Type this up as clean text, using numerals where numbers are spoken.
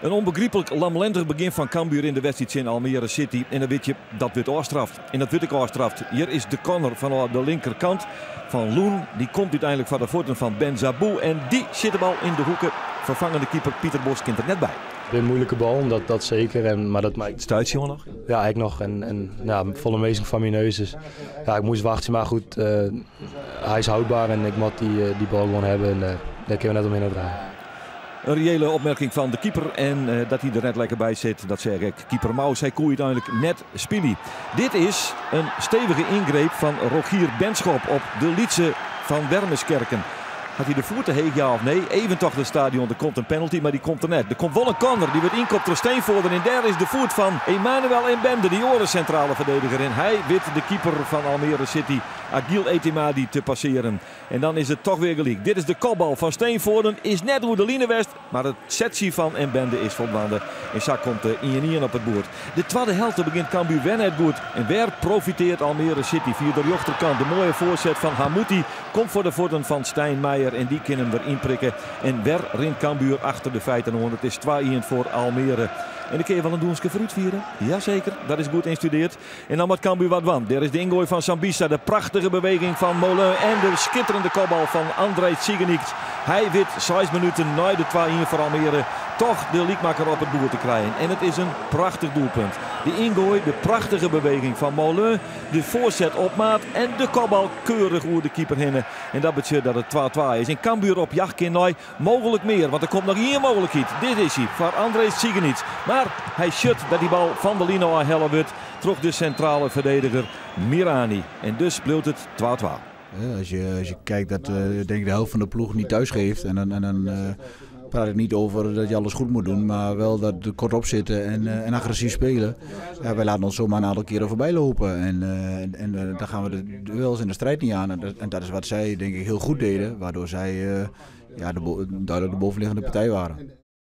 In ûnbegryplik lamlendich begjin fan Cambuur yn de wedstriid tsjin Almere City. En dan wit je, dat wurdt ôfstraft. En dat wurdt ek ôfstraft. Hjir is de corner fanôf de linkerkant fan Loen. Dy komt úteinlik foar de fuotten fan Ben Zabou. En dy sjit de bal yn de hoeke. Ferfangende keeper Pieter Bos kin der net by. Binne moeilike ballen, dat zeker. En, maar dat maakt... Stuit je noch? Ja, ik noch. En ja, folle minsken foar myn neus. Dus ja, ik moast wachtsje. Mar goed, hy is houdbaar en ik moat dy bal gewoan hawwe. En dêr kinne we net omhinne draaie. In reële opmerking fan de keeper en dat hy der net lekker by sit, dat seach ek keeper Mous. Hy koe úteinlik net spylje. Dit is in stevige yngreep fan Rogier Benschop op de lytse Van Wermeskerken. Hat hy de foet te heech, ja of nee? Even tocht it stadion, der komt in penalty, mar dy komt der net. Der komt wol in corner, dy wurdt ynkopt troch Steenvoorden en dêr is de foet fan Emmanuel Mbende, dy oare sintrale ferdediger. En hy wit de keeper fan Almere City, Agil Etemadi, te passearen. En dan is it toch wer gelyk. Dit is de kopbal fan Steenvoorden. Is net oer de line west, mar it setsje fan Mbende is foldwaande. En sa komt de 1-1 op it boerd. De twadde helte begjint Cambuur wer net goed. En wer profiteart Almere City fia de rjochterkant. De moaie foarset fan Hammouti komt foar de fuotten fan Stijn Meijer. En dy kin him der ynprikke. En wer rint Cambuur achter de feiten oan. It is 2-1 foar Almere. En dan kinne je wol in dûnske foarút fiere. Jaseker, dat is goed ynstudeard. En dan moat Cambuur wat dwaan. Dêr is de yngoai fan Sambissa, de prachtige beweging fan Moulin en de skitterende kopbal fan Andrej Ciganiks. Hy wit seis minuten nei de 2-1 foar Almere toch de lykmakker op it boerd te krijen. En it is in prachtich doelpunt. De yngoai, de prachtige beweging fan Moulin, de foarset op maat en de kopbal keurich oer de keeper hinne. En dat betsjut dat it 2-2 is. En Cambuur op jacht kin nei mooglik mear, want der komt noch ien mooglikheid. Dit is hy foar Andrej Ciganic. Mar hy sjocht dat dy bal fan de line ôfhelle wurdt troch de sintrale ferdediger Mirani. En dus bliuwt it 2-2. Als je kijkt dat denk ik de helft van de ploeg niet thuis geeft. En dan praat ik niet over dat je alles goed moet doen. Maar wel dat er kort op zitten en agressief spelen. Ja, wij laten ons zomaar een aantal keren voorbij lopen. En dan gaan we de duels en de strijd niet aan. En dat is wat zij, denk ik, heel goed deden. Waardoor zij, ja, duidelijk de bovenliggende partij waren.